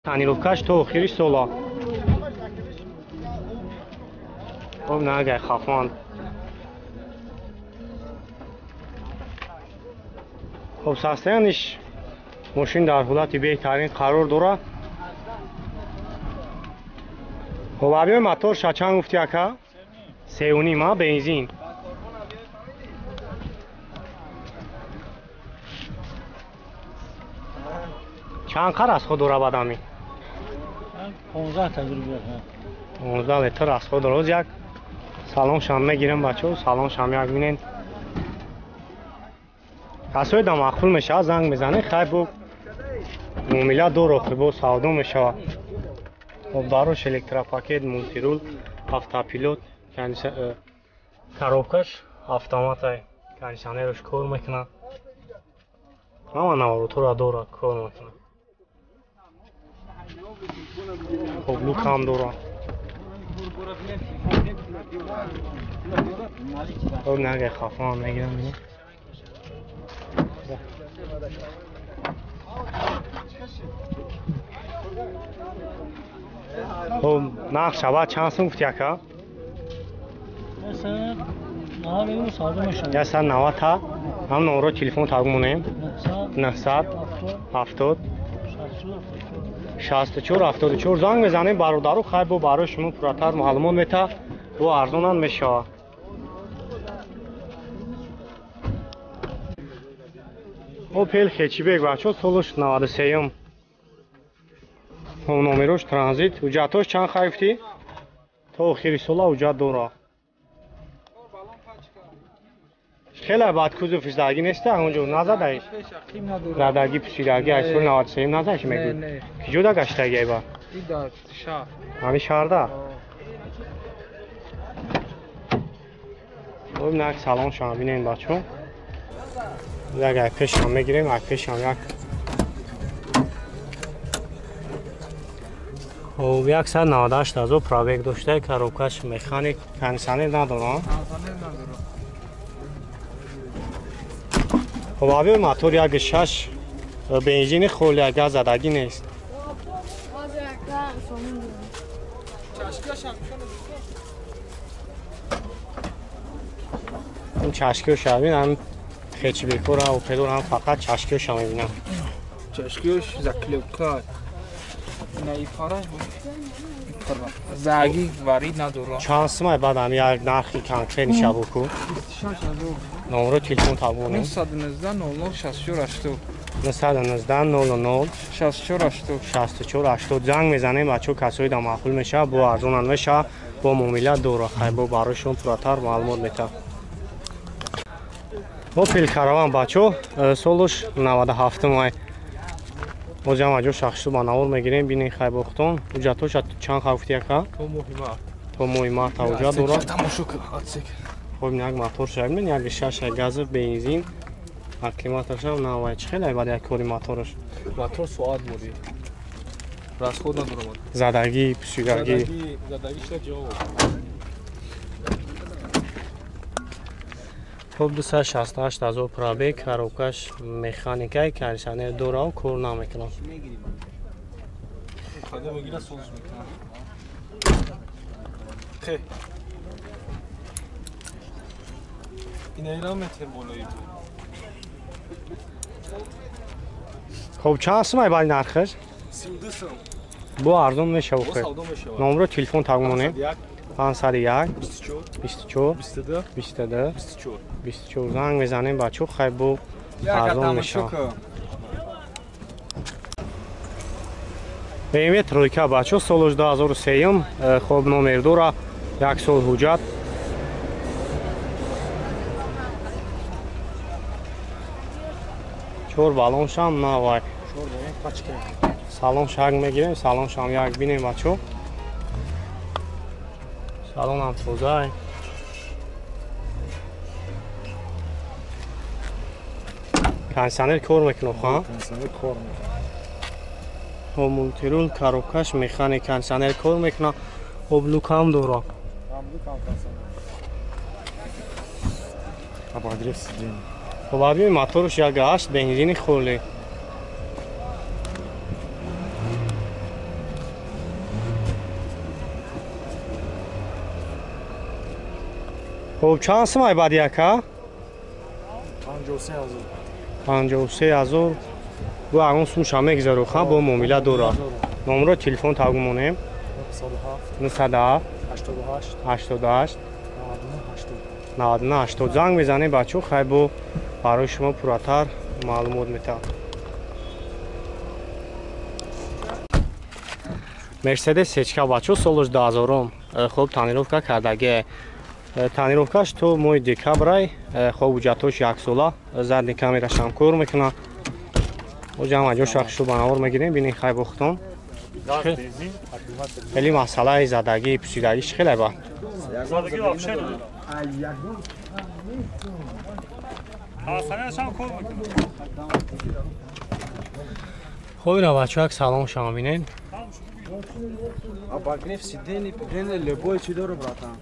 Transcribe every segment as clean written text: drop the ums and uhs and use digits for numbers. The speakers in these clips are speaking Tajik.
Тонировкаш то охири сола. Хоб нагай хафан. Хоб состояниш мошин дар ҳолати беҳтарин қарор дорад. Хоб объёми мотор чанд гуфти ака? 3.5 а бензин. Чанд қар аз худ дорад бадами? 15 тажриба. 15 литр аз худ дорад. Як салоншам мегирем бачаҳо, салоншам як бинен. Касое да маъқул мешавад занг мезанед, хай бо муомила дорад, бо савдо мешавад. Хоб дарош электропакет, мультирул, автопилот, коробкаш автоматай, кондиционераш кор мекунад. Ҳама наворотҳоро дорад, кор мекунад. Хоб люк ҳам дорад. Хоб нагай хафаам мегирам. Хоб нарх шавад чанд сум гуфти ака? 190 та. Ҳам номро телефон тагмонем. 970 64 74 занг мезанем бародару, хай бо барои шумо пурратар маълумот мета, бо арзонам мешавад. Опел Хэтчбек бачо солаш 93-м. Номерош транзит. Ҳуҷҷатош чанд хай гуфтӣ? То охири сола ҳуҷҷат дорад. Хеле бад кузов здаги неста, онҷо назадаи. Задаги пусидаги аз соли 93-м назаиш мегӯ. Киҷода гаштаги айба? Ҳамин шаҳрда? Хоб нак салоншам бинен бачо. Як ай пешам мегирем, ай пешам як. Хоб 198 ҳазор пробег дошта, коробкаш механик, кондиционер надорад. Хоб объёми мотор 1.6 бензини холи, газ задагӣ нест. Ин чашкиёша бин, ҳам хэтчбекора, опелора ҳам фақат чашкиёша мебинам. Чашкиёш заклёпка. Ина ипара заги варид надорад. Чанд сумай баъд ҳам як нархи конкретни шабоку? 26000. Номро телефон табонем. 919 00 64 80. 919 00 64 80. 64 80 занг мезанем бачаҳо, касое да маъқул мешавад, бо арзонам мешавад, бо муомила дорад, хай бо барои шумо пурратар маълумот метавад. Опел Караван бачаҳо солаш 97 май. Боз ҳам аҷо шахсу ба навор мегирем, бинен хай бохтон. Ҳуҷҷатош чанд хай гуфти ака? То моҳи март. То моҳи март ҳуҷҷат дорад. Тамошо кун, отсек. Хоб як мотор шавад, як шаш газ бензин, акклиматоршам навай. Чӣ хеле баъд як кори мотораш? Мотор соат буди. Расход надорад. Задагӣ, пусидагӣ. Задагӣ шуда ҷавоб. Хоб 268 ҳазор пробег, коробкаш механикай, кондиционер дорад, кор намекунад. Хоб чанд сумай баъди нархаш? 32 сум. Бо арзон мешавад. Номро телефон тагмонем. 501 24 22 24 24 занг мезанем бачаҳо, хай бо арзон мешавад. BMW тройка бачаҳо солаш 2003-м, хоб номер дора, як сол ҳуҷҷат. Чор баллоншам навай. Салон шак мегирем, салоншам як бинем бачаҳо. Салонам тоза. Кондиционер кор мекунад, ха? Кондиционер кор мекунад. Хоб мультирул, коробкаш механик, кондиционер кор мекунад. Хоб люк ҳам дорад. Ҳам люк ҳам кондиционер. Обогрев сидений. Хоб объёми мотораш 1.8 бензини холи. Хуб, чанд сум ай баъди яка? 53 ҳазор. 53 ҳазор. Бу ягон сумша мегзару ха бо муомила дора. Номро телефон тагу монем. 907 88 88 99 80. 99 80. Занг мезанем бачо, хай бо барои шумо пурратар маълумот метавад. Мерседес сечка бачо солаш 2000-ум. Хуб тонировка кардаги. Тонировкаш то моҳи декабрай. Хуб ҳуҷҷатош яксола. Задни камерашам кор мекунад. Оҷа ҳама ҷо шахшу банавор мегирем, бинед хай бохтон. Хеле масъалаи задагӣ, пусидагӣ чӣ хеле ба? Задагӣ вообще надорад. Ҳасанашам кор мекунад. Хуб ина бачаҳо як салом шама бинед. Обогрев сидений, пидений, любой чӣ дору, братан.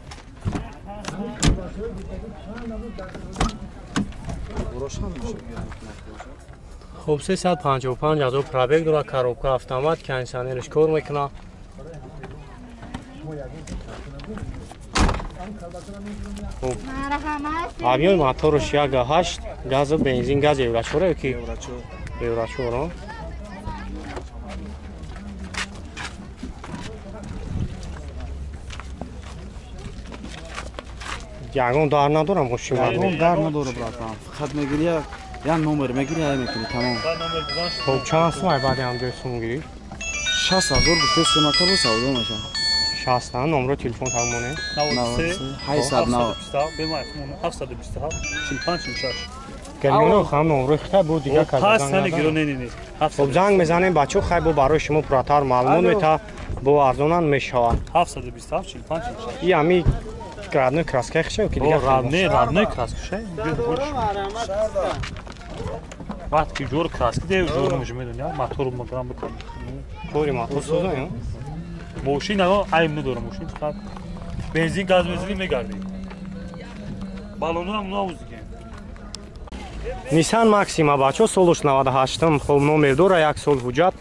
Хуб 355 ҳазор пробег дорад, коробка автомат, кондиционерш кор мекунад. Хуб объёми мотораш 1.8, газу бензин, газ евро 4 ё ки евро 4? Ягон дар надорам мошин? Ягон дар надорам, братан. Фақат мегири як номер мегири, ай мекунӣ, тамом. Хуб чанд сум ай баъди ҳамҷои сум гирӣ? 60 ҳазор гуфте, сумака бо савдо мешавад. 60 номро телефон тамоне? 93 897 727 45 46. Гирёно хам номро хита бо дига карда. Пас не гирё, не не не. Хуб занг мезанем бачо, хай бо барои шумо пурратар маълумот мета, бо арзонан мешавад. 727 45 46. И ами родной краска хша ки дига? Родной краска ша. Вақт ки ҷор краска де ҷор муж медони, мотор маграм бикун. Кори мотор соза ё? Мошин ага айб надорам, мошин фақат бензин газ мезани мегарди. Баллонам навуз диге. Nissan Maxima бачо солаш 98-м, хуб номер дора, як сол ҳуҷҷат.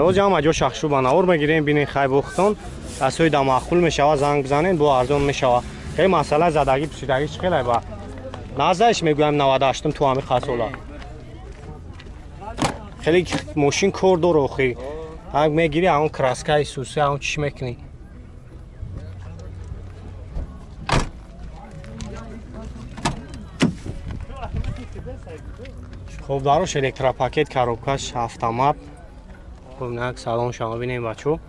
Оз ҳама ҷо шахшу ба навор мегирем, бинед хай бохтон. Асои да маъқул мешавад, занг бизанед, бо арзон мешавад. Хеле масъала задагӣ, пусидагӣ чӣ хеле ба? Назаиш мегӯям 98-м ту ҳами хасола. Хеле мошин кор дора охи. Аг мегири ҳамон краскаи суси, ҳамон чиш мекунӣ. Хуб дарош электропакет, коробкаш автомат. Хуб як салон шама бинем бачо.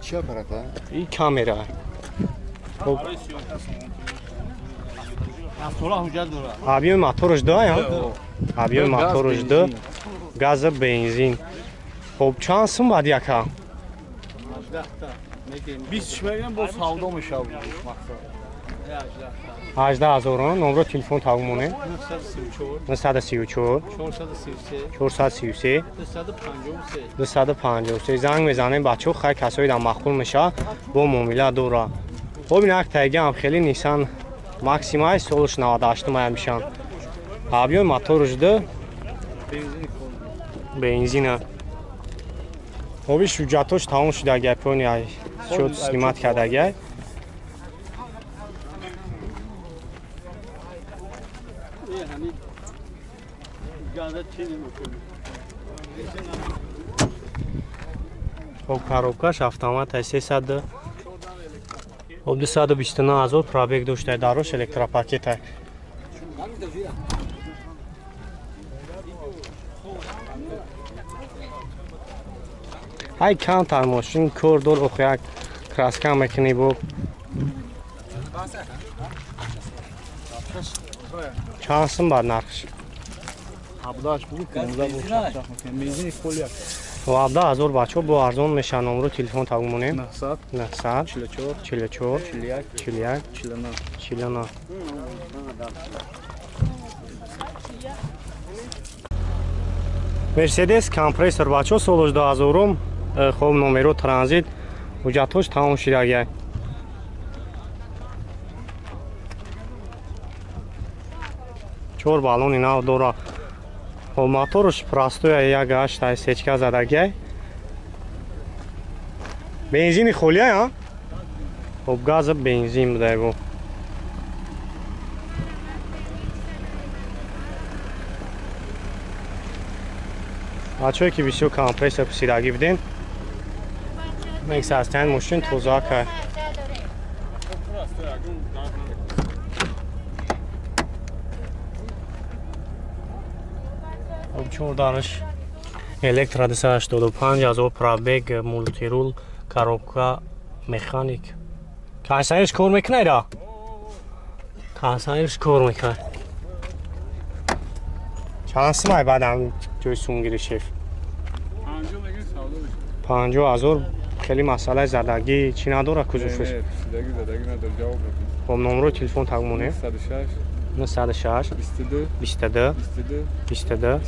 Чӣ аппарата? И камера. Хуб. Объёми мотораш 2, я? Объёми мотораш 2, газа бензин. Хуб чанд сум баъд яка? 20 мегирам, бо савдо мешавад мақсад. 18 ҳазор. Номро телефон тамоне? 934 433 253. Занг мезанем бачо, хай касои дар маъқул мешавад, бо муомила дора. Хуб ин як тайга ҳам хеле Nissan Maxima солаш 98 мая мешаванд. Объёми мотораш 2, бензина. Хуб иш ҳуҷҷатош тамом шуда, гапони ай чот снимат кардагай. Хуб коробкаш автомат ай 300. Хуб 229 ҳазор пробег дошта, дарош электропакет ай. Ай камтар мошин кор дор, охи як краска мекунӣ бо. Чанд сум бад нархш? 17 буд, 15 буд, бензини холи як. 17 ҳазор бачо бо арзон мешавад. Номро телефон тамонем? 900 900 44 44 41 41 49 49. Мерседес компрессор бачо солаш 2000-ум, хуб номеро транзит, ҳуҷҷатҳош тамом шудагиай. Чор баллони нав дора. Хуб моторш простоя 1.8 ай сечка задагиай. Бензини холия, а? Хоб газа бензин будай бо. Бачаҳое ки бисёр компрессор пусидагӣ буден, мексастиян мошин тоза кай. Хоб чордараш электро 285 ҳазор пробег, мультирул, коробка, механик. Кондиционерш кор мекунад ира? Кондиционерш кор мекунад. Чанд сумай баъдам ҷои сумгири шеф? 50 ҳазор. Хеле масъалаи задагӣ чӣ надора кузуфш? Хоб номрои телефон тагмонем. 906 22 22 22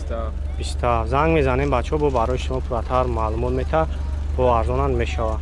27. Занг мезанем бачаҳо, бо барои шумо пурратар маълумот мета, бо арзонанд мешавад.